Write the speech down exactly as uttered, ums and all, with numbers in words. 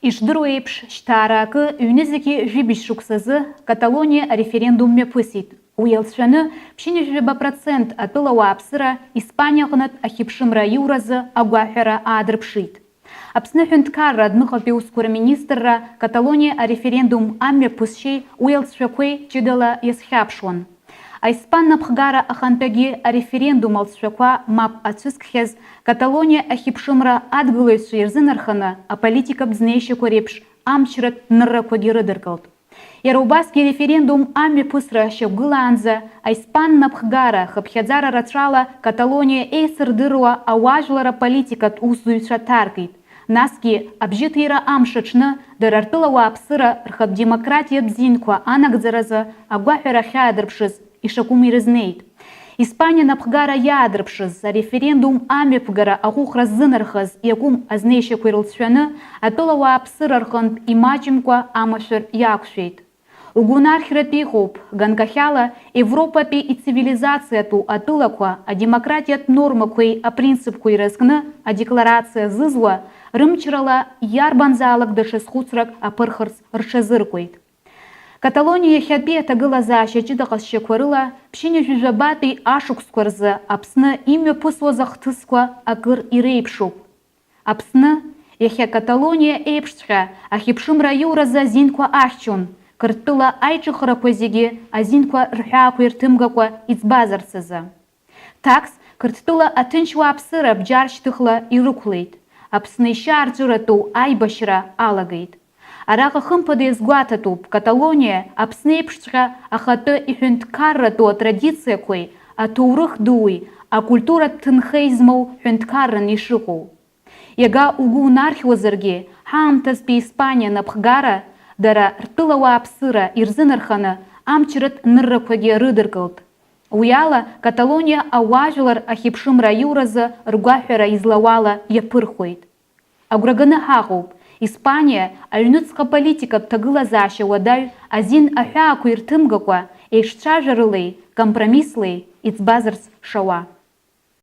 Ишдыру еиԥш, жьҭаара акы ҩнызқьи жәибжь шықәсазы Каталониа ареферендум мҩаԥысит. Уи иалҵшәаны ԥшьынҩажәаба процент атәыла ауааԥсыра Испаниаҟнытә ахьыԥшымра аиуразы агәаҳәара аадырԥшит. Аԥсны аҳәынҭқарра адәныҟатәи аусқәа рминистрра Каталониа ареферендум амҩаԥысшьеи уи алҵшәақәеи ҷыдала иазхьаԥшуан. Аиспан напхгара ахантәагьы ареферендум алҵшәақәа мап ацәызкхьаз Каталониа ахьыԥшымра адгылаҩцәа ирзынарханы аполитикатә ӡнеишьақәа реиԥш амчратә ныррақәагьы рыдыркылт. Иара убасгьы ареферендум амҩаԥысра шьақәгылаанӡа аиспан напхгара хыԥхьаӡара рацәала Каталониа еицырдыруа ауаажәлар аполитикатә усзуҩцәа ҭаркит. Насгьы абжьыҭира амш аҽны дара ртәыла ауааԥсыра рхатә демократиатә зинқәа анагӡаразы агәаҳәара ахьаадырԥшыз ишакәым ирызнеит. Испаниа напхгара иаадырԥшыз ареферендум амҩаԥгара аҟәыӷәра ззынархаз иакәым азнеишьақәа ирылҵшәаны атәыла ауааԥсыра рҟынтә имаҷымкәа амашәыр иақәшәеит. Угәы унархьратәы иҟоуп, ганкахьала Европатәи ицивилизациатәу атәылақәа адемократиатә нормақәеи апринципқәеи рызкны адекларациа зызуа, рымчрала иарбанзаалак даҽа зхәыцрак аԥырхырц рҽазыркуеит. Каталониа иахьатәи аҭагылазаашьа ҷыда ҟазшьақәа рыла ԥшьынҩажәи жәабатәи ашықәсқәа рзы Аԥсны имҩаԥысуаз ахҭысқәа акыр иреиԥшуп. Аԥсны, иахьа Каталониа еиԥшҵәҟьа, ахьыԥшымра аиуразы азинқәа ахьчон, Қырҭтәыла аиҿыхарақәа зегьы азинқәа рҳәаақәа ирҭымгакәа иӡбазарц азы. Ҭакс Қырҭтәыла аҭынч уааԥсыра бџьар шьҭыхла ирықәлеит. Аԥсны ишьаарҵәыратәу аибашьра алагеит. Араҟа хымԥада иазгәаҭатәуп Каталониа Аԥсны еиԥшҵәҟьа ахатәы иҳәынҭқарратәу атрадициақәеи аҭоурых дуи акультуратә ҭынхеи змоу ҳәынҭқарран ишыҟоу. Иага угәы унархьуазаргьы, ҳаамҭазтәи Испаниа напхгара, дара ртәыла ауааԥсыра ирзынарханы амчратә ныррақәагьы рыдыркылт. Уи ала, Каталониа ауаажәлар ахьыԥшымра аиуразы ргәаҳәара излауала иаԥырхуеит. Агәра ганы ҳаҟоуп, Испаниа аҩныҵҟа политикатә ҭагылазаашьа уадаҩ азин аҳәаақәа ирҭымгакәа, еиҿцәажәарылеи компромисслеи иӡбазарц шауа.